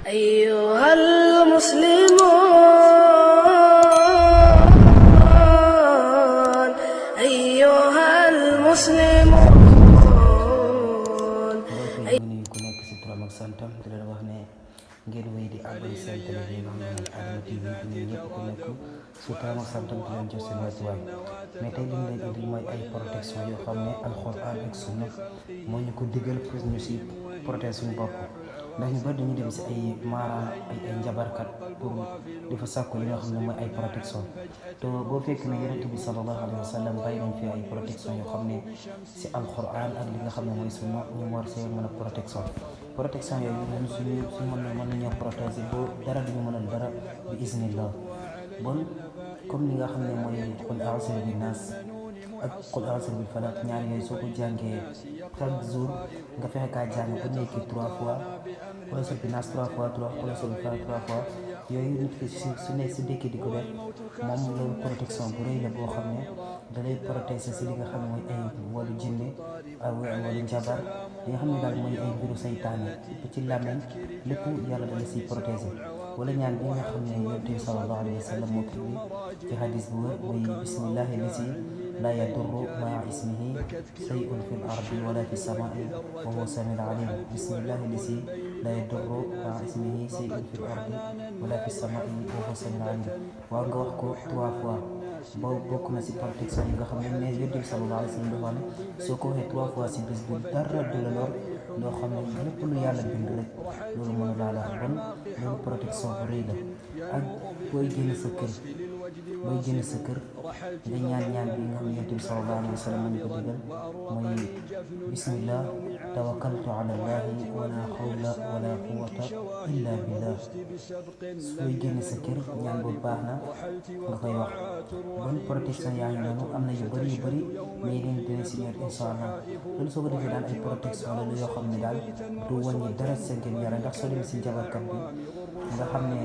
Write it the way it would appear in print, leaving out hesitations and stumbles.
أيها المسلمون أيها المسلمون ñu nuyu ku nekk ci turam ak santam di leen wax ne ngeen wéy di abonné seen télévision Adama TV di nuyu ñëpp ku nekk ci turam ak santam di leen jox seen wàccuwaay mais tey li ñu leen indil mooy ay protection yoo xam ne alxuraan ak sunna moo ñu ko digal pour ñu ci protéger suñu bopp ndax ñu bari dañu dem ci ay maaraan ay njabarkat pour di fa sàkku li nga xam ne mooy ay protection te boo fekk ne yonent bi sallallahu alayhi wa sallam bàyyi nañ fi ay protection yoo xam ne ci alxuraan ak li nga xam ne mooy sunna ñu war see mën a protection yooyu ñun suñu mën nañoo protéger ba dara duñu mënal dara bi iznillah bon comme li nga xam ne mooy qul a'uuzu bi naas ak qul a'uuzu bil falaq ñaar yooyu soo ko jàngee chaque jour nga fexe kaa jàng bu nekk 3 fois qul a'uuzu bi naas 3 fois qul a'uuzu bil falaq 3 fois yooyu nit ki su dëkkee di ko def moom loolu protection bu rëy la boo xam ne da lay protéger si li nga xam ne mooy ay wàllu jinne ak wàllu njabar li nga xam ne daal mooy ay mbiru saytaane ba ci làmmeñ lépp yàlla da la siy protéger wala ñaan bi nga xam ne yonent bi sallallahu alayhi wa sallam moo ko indi ci hadis bu wér muy bismillahi lasi laa yadurru maa ismihi shay'un fi l ardi wala fi samaa'i wa huwa samiul alim bismillahi lasi laa yadurru maa ismihi shay'un fi l ardi wala fi samaa'i wa huwa samiul alim waaw nga wax ko 3 fois bokk na si protection yi nga xam ne yonent bi sallallahu alayhi wa sallam dafa ne soo ko waxee 3 fois si bés bu dara du la lor loo xam ne lépp lu yàlla bind rek loolu mënu laa la bon loolu protection bu rëy la ak booy génn sa kër nga ñaan bi nga xam ne yonent bi sallallahu alayhi wa sallam ñu ko digal mooy bismillah tawakkaltu ala allahi wala hawla wala quwwata illa billah sooy génn sa kër ñaan boobu baax na nga koy wax bon protection yaa ngi noonu am na yu bëri mais dañ dina si ñëw incha allah loolu soo ko defee daal ay protection la yoo xam ne daal du wàññi dara seen yàlla ndax soo demee si njabarkat bi nga xam ne